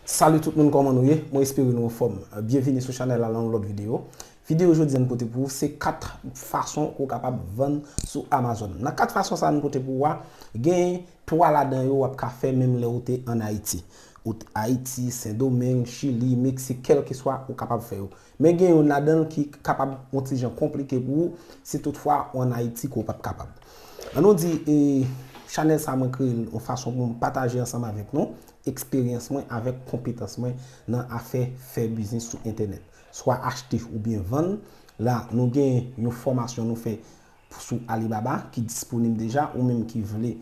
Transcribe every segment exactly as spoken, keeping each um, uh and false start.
Salut tout moun, kòman nou ye? Mwen espere nou anfòm. Byenvini sou chanèl la nan yon lòt videyo. Videyo jodi a n pote pou ou se kat fason ke w kapab vann sou Amazon. Nan kat fason sa n pote pou ou a, gen twa ladan yo w ap ka fè menm lè ou te ann Ayiti. Ou t Ayiti, Sendomeng, Chili, Meksik, kèlkeswa ou kapab fè yo. Men gen youn ladan l ki kapab yon ti jan konplike pou ou si toutfwa ou ann Ayiti ke w p ap kapab. Ann nou di, e, chanèl sa mwen kreye l yon fason pou m pataje ansanm avèk nou eksperyans mwen avèk konpetans mwen nan afè fè biznis sou entènèt. Swa achte oubyen vann, la nou gen yon fòmasyon nou fè sou Alibaba ki disponib deja, ou menm ki vle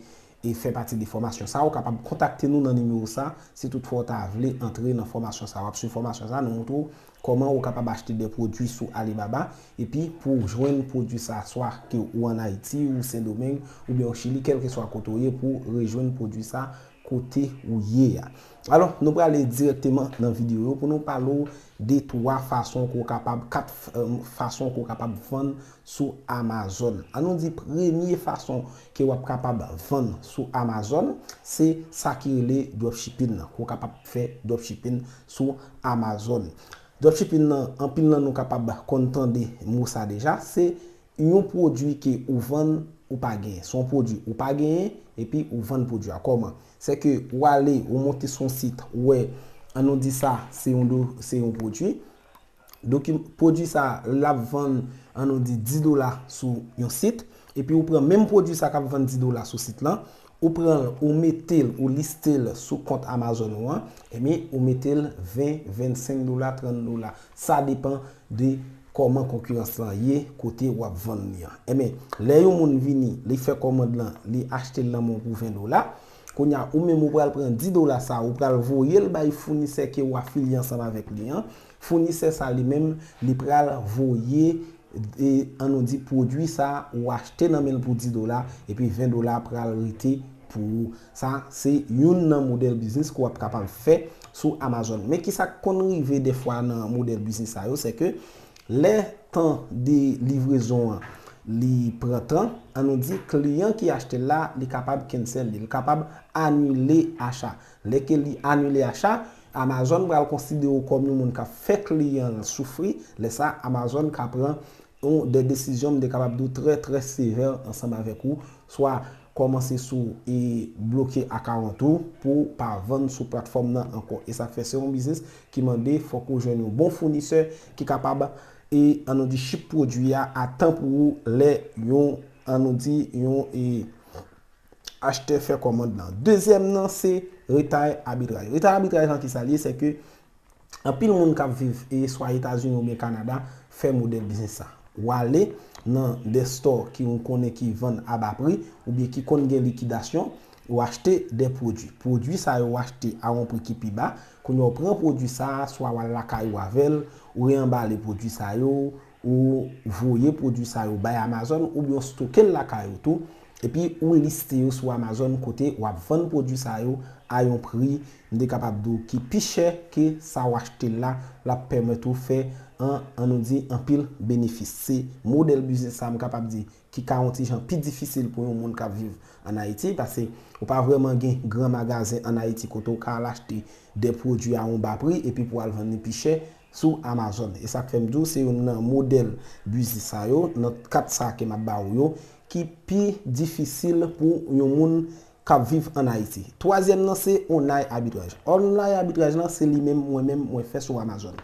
e fè pati de fòmasyon sa, ou kapab kontakte nou nan nimewo sa, si toutfwa ou ta vle antre nan fòmasyon sa. W ap swiv fòmasyon sa, nou montre w kòman ou kapab achte de pwodui sou Alibaba, epi pou w jwenn pwodui sa, swa ke ou ann Ayiti, ou Sendomeng, oubyen ou Chili, kèlkeswa kote ou ye, pou w rejwenn pwodui sa kote ou ye a. Alò, nou prale dirèkteman nan videyo yo pou nou pale w de twa fason ke w kapab, kat, e, fason ke w kapab vann sou Amazon. Ann nou di premye fason ke w ap kapab vann sou Amazon, se sa ki rele dropshipping nan. Ke w kapab fè dropshipping sou Amazon. Dropshipping nan, anpil nan nou kapab konn tande mo sa deja, se yon pwodui ke ou vann ou pa genyen. Se yon pwodui ou pa genyen, epi ou vann pwodui a. Kòman? Se ke ou ale, ou monte sou yon sit, ou wè, ann nou di sa, se yon do, se yon pwodui. Donk, pwodui sa, l ap vann, ann nou di, dis dola sou yon sit. Epi ou pran menm pwodui sa k ap vann dis dola sou sit lan, ou pran l, ou mete l, ou liste l sou kont Amazon ou an, ebyen, ou mete l ven, vennsenk dola, trant dola. Sa depann de kòman konkirans lan ye kote w ap vann li an. Ebyen, lè yon moun vini, li fè kòmand lan, li achte l nan men w pou ven dola, kounye a, ou menm ou pral pran dis dola sa, ou pral voye l bay founisè ke w afilye ansanm avèk li an. Founisè sa li menm, li pral voye, e, ann nou di, pwodui sa ou achte nan men l pou dis dola, epi ven dola pral rete pou ou. Sa, se youn nan modèl biznis ke w ap kapab fè sou Amazon. Men kisa k konn rive dèfwa nan modèl biznis sa yo, se ke lè tan de livrezon an, li pran tan, ann nou di, kliyan ki achte l la, li kapab cancel li, li kapab anile acha. Lè ke li anile acha, Amazon pral konsidere w kòm yon moun k ap fè kliyan l soufri. Lè sa, Amazon ka pran yon, de desizyon, m te kapab di w, trè, trè sevè ansanm avèk ou. Swa kòmanse sou e bloke akawont ou pou w pa vann sou platfòm nan ankò. E sa k fè se yon biznis ki mande fòk ou jwenn yon bon founisè ki kapab, e, ann nou di, ship pwodui a a tan pou ou lè yon, ann nou di, yon, e, achtè fè kòmand lan. Dezyèm nan se retay abitraj. Retay abitraj lan kisa l ye? Se ke anpil moun k ap viv e swa Etazini oubyen Kanada fè modèl biznis sa. Ou ale nan de store ki ou konnen ki vann a ba pri oubyen ki konn gen likidasyon, ou achte de pwodui. Pwodui sa yo ou achte a yon pri ki pi ba. Kounye a ou pran pwodui sa a, swa w al lakay ou avè l, ou reanbale pwodui sa yo, ou voye pwodui sa yo bay Amazon oubyen w stoke l lakay ou tou, epi ou liste yo sou Amazon kote w ap vann pwodui sa yo a yon pri, m te kapab di w, ki pi chè ke sa w achte l la, l ap pèmèt ou fè an, ann nou di, anpil benefis. Se modèl biznis sa, m kapab di, ki ka yon ti jan pi difisil pou yon moun k ap viv ann Ayiti, paske ou pa vrèman gen gran magazen ann Ayiti kote w ka al achte de pwodui a yon ba pri epi pou w al vann li pi chè sou Amazon. E sa k fè m di w se youn nan modèl biznis sa yo, nan kat sa ke m ap ba ou yo, ki pi difisil pou yon moun k ap viv ann Ayiti. Twazyèm nan se online arbitraj. Online arbitraj lan se li menm mwen menm mwen fè sou Amazon.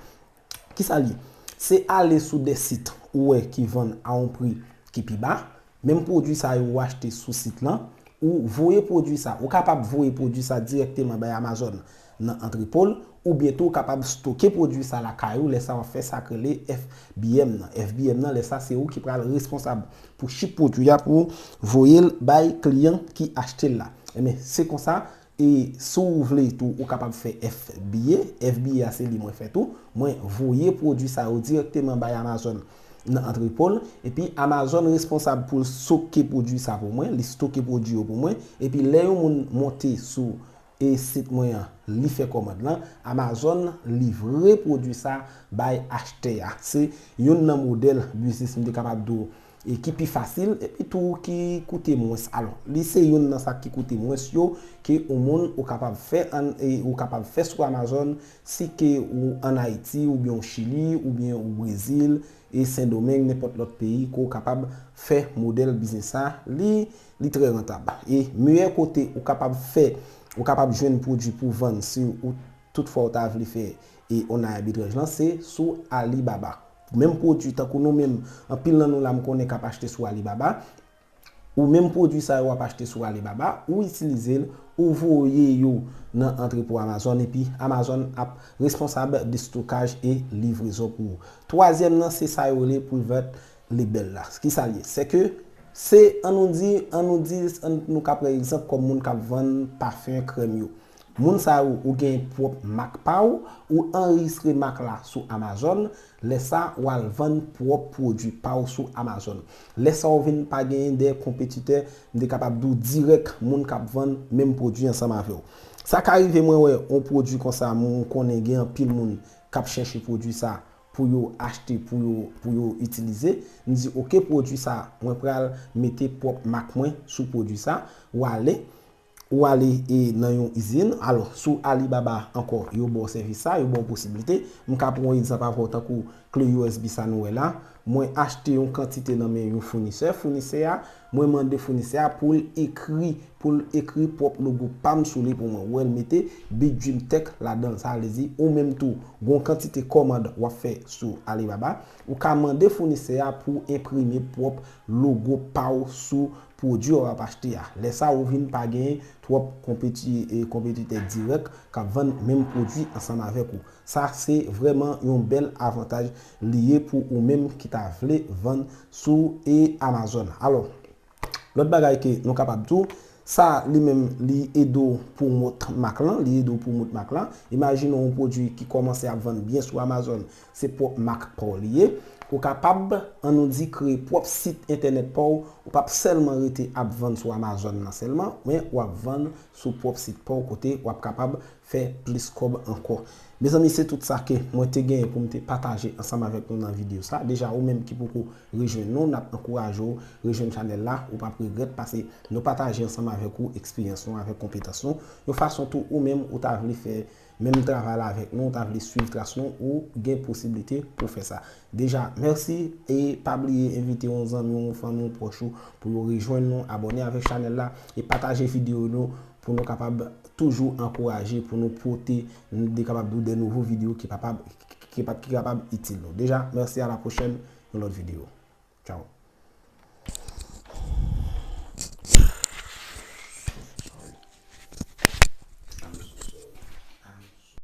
Kisa l ye? Se ale sou de sit ou wè ki vann a yon pri ki pi ba, menm pwodui sa yo ou achte sou sit lan, ou voye pwodui sa, ou kapab voye pwodui sa dirèkteman bay Amazon nan antrepo l, oubyen tou ou kapab stoke pwodui sa lakay ou, lè sa w ap fè sa k rele F B M nan. F B M nan, lè sa se ou ki pral responsab pou ship pwodui a pou voye l bay kliyan ki achte l la. Ebyen, se konsa, e si w vle tou, ou kapab fè F B A. F B A a se li mwen fè tou. Mwen voye pwodui sa yo dirèkteman bay Amazon nan antrepo l. Epi Amazon responsab pou l stoke pwodui sa pou mwen. Li stoke pwodui yo pou mwen. Epi lè yon moun monte sou e sit mwen an, li fè kòmand lan, Amazon livre pwodui sa bay achtè a. Se youn nan modèl biznis m te kapab di w e ki pi fasil, epi tou ki koute mwens. Alò, li se youn nan sa ki koute mwens yo ke yon moun ou kapab fè an, e ou kapab fè sou Amazon, si ke ou ann Ayiti, oubyen ou Chili, oubyen ou Brezil, e Sendomeng, nenpòt lòt peyi, ke ou kapab fè modèl biznis sa, li, li trè rantab. E meyè kote ou kapab fè, ou kapab jwenn pwodui pou vann si ou toutfwa ou ta vle fè e on arbitraj lan, se sou Alibaba. Menm pwodui tankou nou menm, anpil nan nou la m konnen k ap achte sou Alibaba. Ou menm pwodui sa yo w ap achte sou Alibaba, ou itilize l, ou voye yo nan antrepo Amazon, epi Amazon ap responsab de stokaj e livrezon pou ou. Twazyèm nan, se sa yo rele private label la. Kisa l ye? Se ke, se, an nou di, an nou di, an nou ka pran egzanp kòm moun k ap vann pafen, krèm yo. Moun sa yo, ou gen pwòp mak pa w, ou anrejistre mak la sou Amazon, lè sa, w al vann pwòp pwodui pa w sou Amazon. Lè sa, ou vin pa genyen de konpetitè, m te kapab di w dirèk moun k ap vann menm pwodui ansanm avè w. Sa ka rive mwen wè yon pwodui konsa, m konnen gen anpil moun k ap chèche pwodui sa pou yo achte, pou yo, pou yo itilize. M di, oke, pwodui sa, mwen pral mete pwòp mak mwen sou pwodui sa. Ou ale, ou ale e nan yon izin. Alò, sou Alibaba ankò, yo ba w sèvis sa, yo ba w posiblite. M ka pran yon egzanp avè w tankou kle U S B sa nou wè la. Mwen achte yon kantite nan men yon founisè. Founisè a, mwen mande founisè a pou l ekri, pou l ekri pwòp logo pa m sou li pou mwen. Ou wè l mete Big Dream Tech ladan l. Sa vle di, ou menm tou, gon kantite kòmand w ap fè sou Alibaba, ou ka mande founisè a pou enprime pwòp logo pa w sou pwodui w ap achte a. Lè sa, ou vin pa gen twòp konpeti-, e, konpetitè dirèk k ap vann menm pwodui ansanm avèk ou. Sa se vrèman yon bèl avantaj li ye pou ou menm ki ta vle vann sou, e, Amazon. Alò, lòt bagay ke nou kapab di w, sa li menm li ede w pwomot mak lan, li ede w pwomot mak lan. Imajine w yon pwodui ki kòmanse ap vann byen sou Amazon, se pwòp mak pa w li ye. Ou kapab, an nou di, kreye pwòp sit entènèt pa w. Ou p ap sèlman rete ap vann sou Amazon nan sèlman, men w ap vann sou pwòp sit pa w kote w ap kapab fè plis kòb ankò. Mezanmi, se tout sa ke mwen te genyen pou m te pataje ansanm avèk nou nan videyo sa. Deja, ou menm ki poko rejwenn nou, n ap ankouraje w rejwenn chanèl la. Ou p ap regrèt, paske nou pataje ansanm avèk ou eksperyans nou, avèk konpetans nou, yon fason tou ou menm ou ta vle fè menm travay la avèk nou, ou ta vle swiv tras nou, ou gen posiblite pou fè sa. Deja, mèsi, e pa bliye envite yon zanmi w, yon fanmi w, pwòch ou pou yo rejwenn nou, abòne avèk chanèl la e pataje videyo nou pou nou kapab toujou ankouraje, pou nou pote de, kapab di w, de nouvo videyo ki kapab, ki, ki, ki kapab itil nou. Deja, mèsi, a la pwochèn, yon lòt videyo. Tchao.